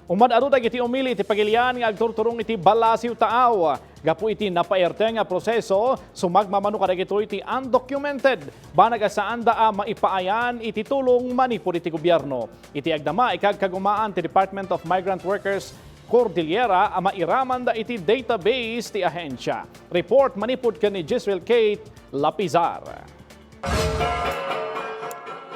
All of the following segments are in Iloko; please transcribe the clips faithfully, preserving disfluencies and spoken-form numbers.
Umad-adu dagiti umili iti pagilian nga agturturong iti ballasiw taaw. Gapu iti napaerte nga proseso, sumagmamano kadagitoy ti undocumented, banag a saanda a maipaayan iti tulong manipud iti gobierno. Iti agdama, ikagkagumaan ti Department of Migrant Workers Cordillera a mairamanda iti database ti ahensya. Report manipud ken ni Jezreel Kate Lapizar.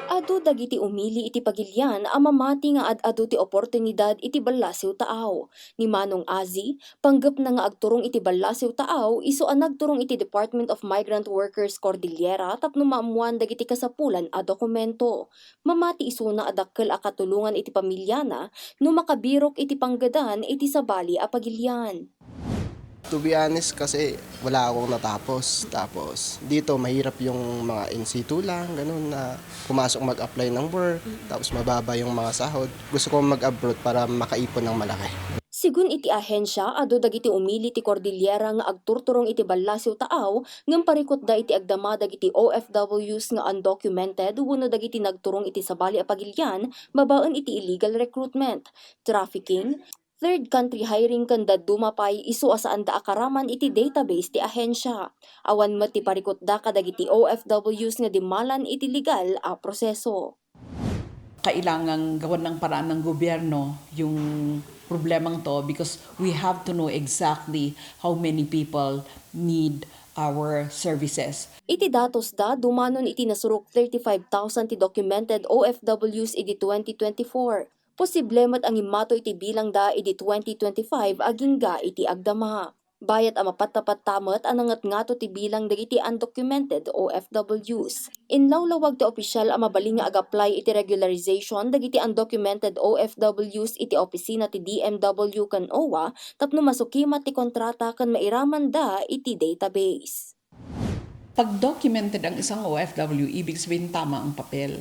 Adu dagiti umili iti pagilian a mamati nga ad-adu ti oportunidad iti ballasiw taaw. Ni Manong Azi, panggepna nga agturong iti ballasiw taaw isu a nagturong iti Department of Migrant Workers Cordillera tapno maammoan dagiti kasapulan a dokumento. Mamati isuna a dakkel a katulongan iti pamiliana no makabirok iti panggedan iti sabali a pagilian. To be honest kasi wala akong natapos. Tapos dito mahirap yung mga in situ lang, ganun na pumasok mag-apply ng work, tapos mababa yung mga sahod. Gusto ko mag-abroad para makaipon ng malaki. Sigun iti ahensya, adu dagiti umili ti Cordillera nga agturturong iti ballasiw taaw ngem parikutda iti agdama dagiti O F Ws nga undocumented wenno dagiti nagturong iti sabali a pagilian babaen iti illegal recruitment, trafficking, third country hiring ken dadduma pay isu a saanda a karaman iti database ti ahensya. Awan met ti parikutda kadagiti O F Ws nga dimmalan iti legal a proseso. Kailangan gawan ng paraan ng gobyerno yung problemang to because we have to know exactly how many people need our services. Iti datosda, dumanon iti nasurok thirty-five thousand ti documented O F Ws idi twenty twenty-four. Posible met a ngimmato iti bilangda idi twenty twenty-five agingga iti agdama. Bayat a mapattapatta met a nangatngato ti bilang dagiti undocumented O F Ws. Inlawlawag ti opisial a mabalin nga ag-apply iti regularization dagiti undocumented O F Ws iti opisina ti D M W ken owa tapno masukimat ti kontrata ken mairamanda iti database. Pag documented ang isang O F W, ibig sabihin tama ang papel.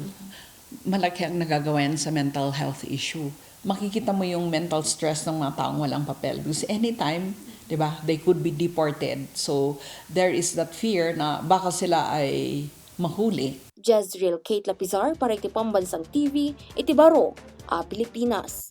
Malaki ang nagagawa yan sa mental health issue. Makikita mo yung mental stress ng mga taong walang papel. Because anytime, di ba, they could be deported. So, there is that fear na baka sila ay mahuli. Jezreel Kate Lapizar para iti Pambansang T V, iti Baro a Pilipinas.